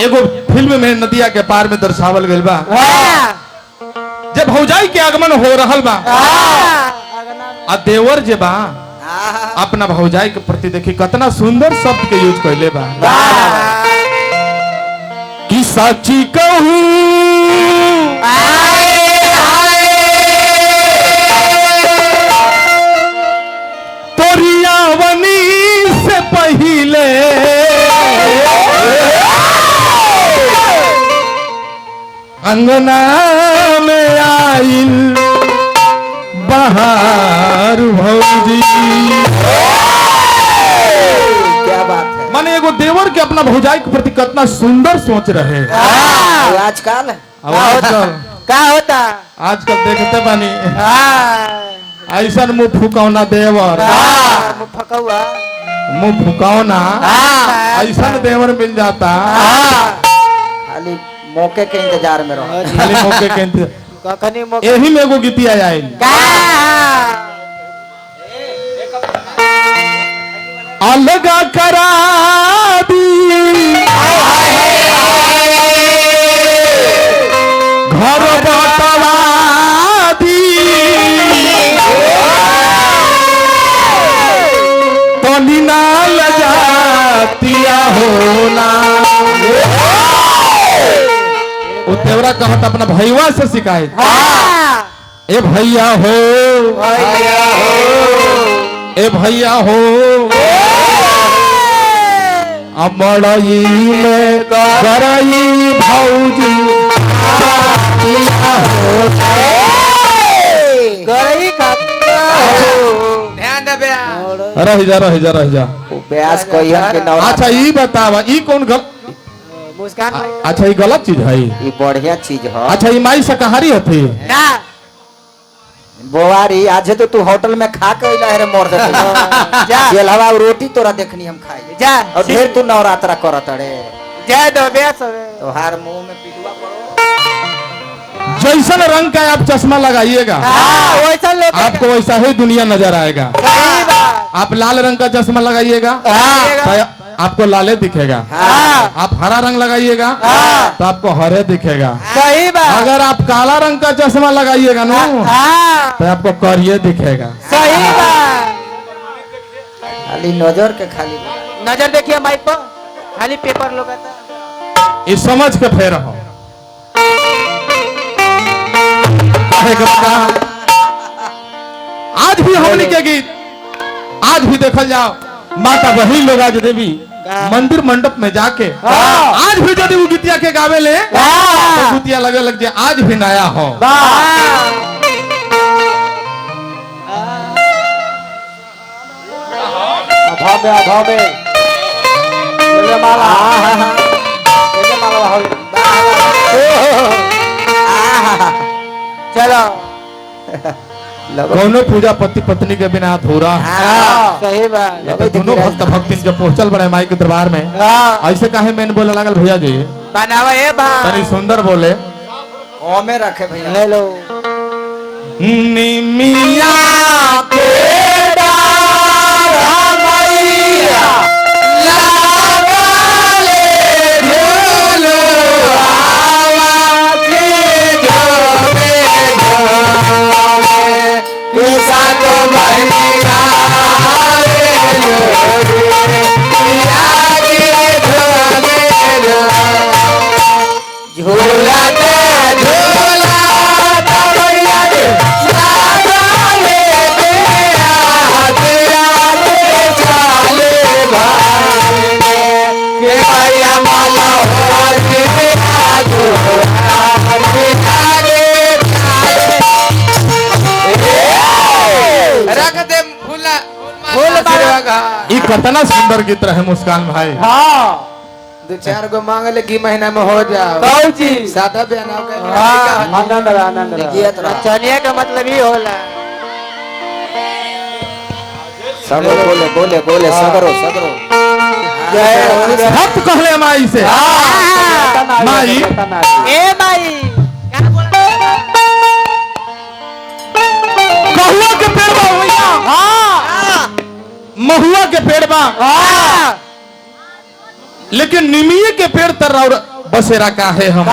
एगो फिल्म में नदिया के पार में दर्शावल गइल बा। जब भौजाई के आगमन हो रहल बा आ देवर जे बा अपना भौजाई के प्रति देखी कितना सुंदर शब्द के यूज कैले बा कि सची कहूं तोरियावनी से पहिले अंगना में आइल बहार भौजी। क्या बात है। माने एगो देवर के अपना भौजाई के प्रति कितना सुंदर सोच रहे। आजकल आजकल का होता आजकल देखते बानी ऐसा मुंह फुकौना देवर, मुंह फुकौना ऐसा देवर मिल जाता, खाली मौके के इंतजार में रहो, खाली मौके के इंतजार। यही में एगो गीतिया आयल अलगा करा दी घर बतवा दी तनी ना लजातिया होना। वो तेवरा कहत अपना भैया से शिकायत, ए भैया हो, ए भैया हो, अमरई में करई भौजी रह जा रह जा रह जा। ब्यास कहियन के नवरात्र। अच्छा ई बतावा ई कौन गलत मुस्कान। अच्छा ई गलत चीज है, ई बढ़िया चीज है। अच्छा ई माई शाकाहारी हथी ना बोवारी। आज तो तू होटल में खा के अइला रे मोर दे जा जेलवा रोटी तोरा देखनी हम खाई जा और ढेर तू नवरात्रा करत रे जा दो ब्यास तोहार मुंह में पिलुआ पड़ो। जैसन रंग का आप चश्मा लगाइएगा वैसा आपको वैसा ही दुनिया नजर आएगा। आप लाल रंग का चश्मा लगाइएगा तो आपको लाले दिखेगा, आप हरा रंग लगाइएगा तो आपको हरे दिखेगा। सही बात। अगर आप काला रंग का चश्मा लगाइएगा ना तो आपको करिए दिखेगा। सही बात। खाली नजर के खाली नजर देखिए माइक पर खाली पेपर लोग ये समझ के फेर हो। आज भी हमनी के गीत आज भी देखल जाओ माता बहन लोग आज देवी मंदिर मंडप में जाके आज भी यदि वो गीतिया के गावे ले तो गीतिया लगे लग जाए आज भी नया हो। अभाव में माला चलो कौनो पूजा पति पत्नी के बिना अधूरा। सही बात। तो दोनों भक्त भक्ति जब पहुंचल बड़े माई के दरबार में ऐसे काहे मैंने बोले लागल भैया जी बनावा ए बा तनी सुंदर बोले ओमे रखे भैया। हेलो निमिया के डारा मैया लागले झूलो आवा के जोरे कितना सुंदर गीत रहे मुस्कान भाई। हाँ दो चार गो मांग ले की महीना में हो जाओ बाबूजी सादा बहनाओ के। हाँ आनंद आनंद चनिया का मतलब ही होला सब बोले बोले बोले सगरो सगरो भक्त कहले माई से। माई ए माई महुआ के पेड़ बा भैया। हाँ महुआ के पेड़ बा लेकिन निमिये के पेड़ तर और बसेरा काहे हम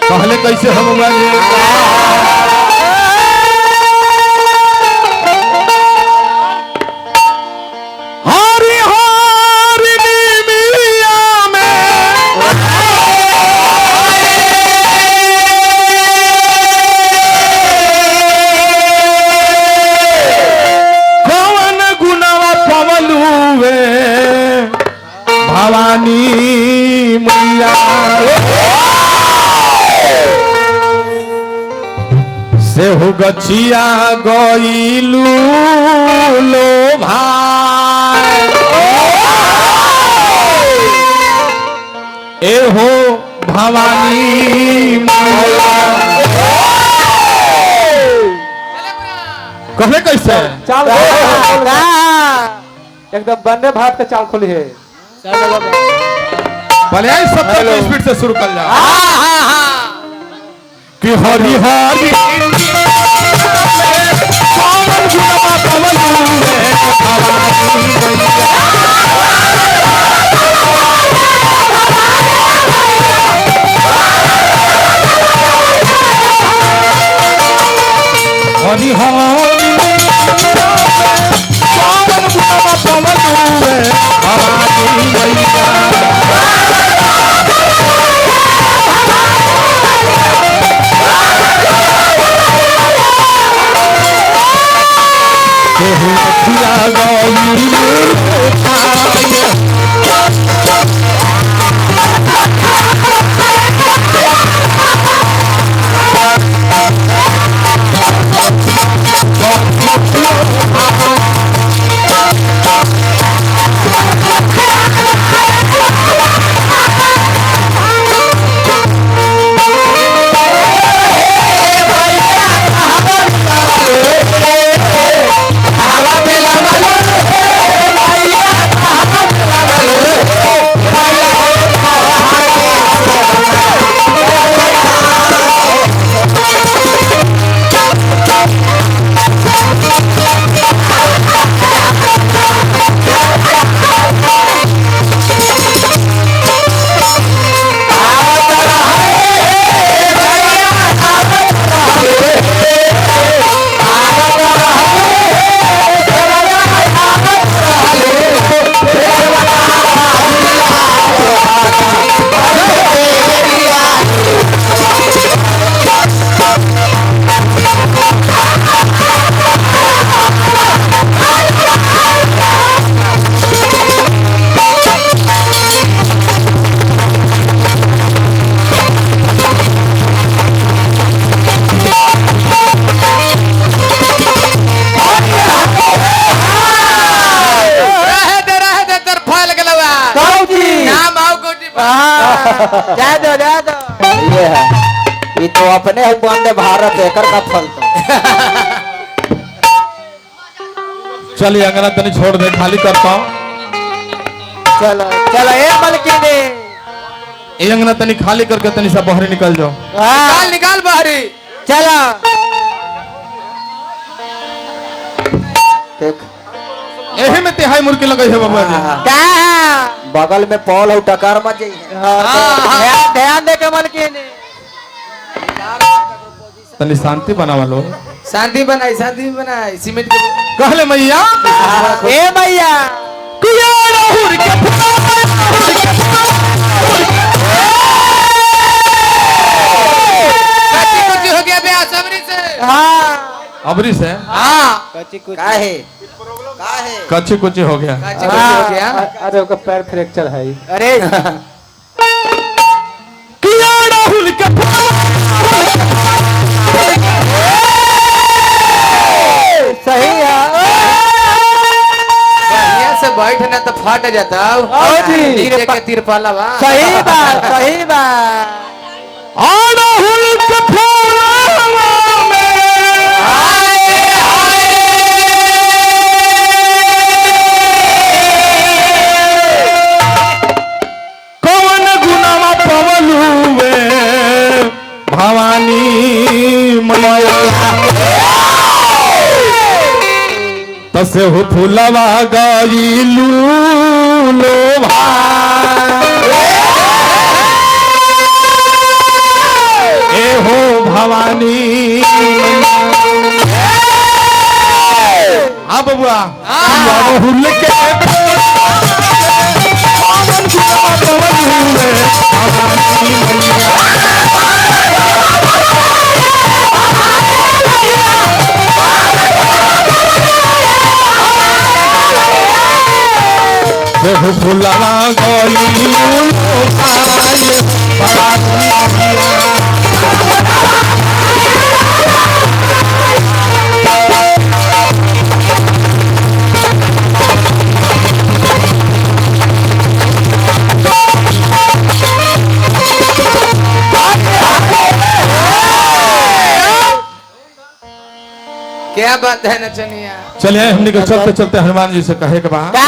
कहले कैसे हम बाजी हरि हरि मिया में कौन गुणवा पवलुवे भवानी मैया सेहु गछिया गईलू लो भाई ए हो भवानी मैया कहले कैसे चाल एकदम वंदे भारत का चाल खुली है। भले आई 70 की स्पीड से शुरू कर जा कि हरि हरि पवन गुणवा पवन रे भवानी मैया। हरि हरि पवन गुणवा पवन रे भवानी मैया। रहे दे तर फैल गेलवा नाम आओ गोटी जा दो जा दो। ये है ये तो अपने है वंदे भारत एकर का फल तो चलिए अंगना तनी छोड़ दे खाली करता हूँ। चलो चलो ए मलकिनी ये अंगना तनी खाली करके तनी सब बाहर निकल जाओ। निकाल निकाल बाहरी। चलो देख एही में तिहाई मुर्गी लगे है बाबा जी। का बगल में पॉल और टकार मत जाइए। ध्यान ध्यान दे के मलकिनी तनी शांति बनावा लो। शांति बनाई शांति बनाई सीमेंट के कहले मैया ए मैया कुया राहुल के कच्ची कुची हो गया बे असमरी से। हाँ अबरी से हाँ काहे काहे कच्ची कुची हो गया। कच्ची कुची हो गया। अरे ओका पैर फ्रैक्चर है। अरे कुया राहुल के सही है। बढ़िया से बैठ ना तो फट जाता। नीचे के तिरपाला बा। सही बात सही बात। राहुल के फूलवा में कौन गुणवा पवलुवे भवानी मैया तसे हो फूलवा गईलू लो भाई। भवानी। हाँ बबुआ अड़हुल के पावन गुलाब हुए भवानी मैया। बहु फुलवा गली भवानी मैया। क्या बात है नचनिया। चलिए हमने के चलते चलते हनुमान जी से कहे के बा का?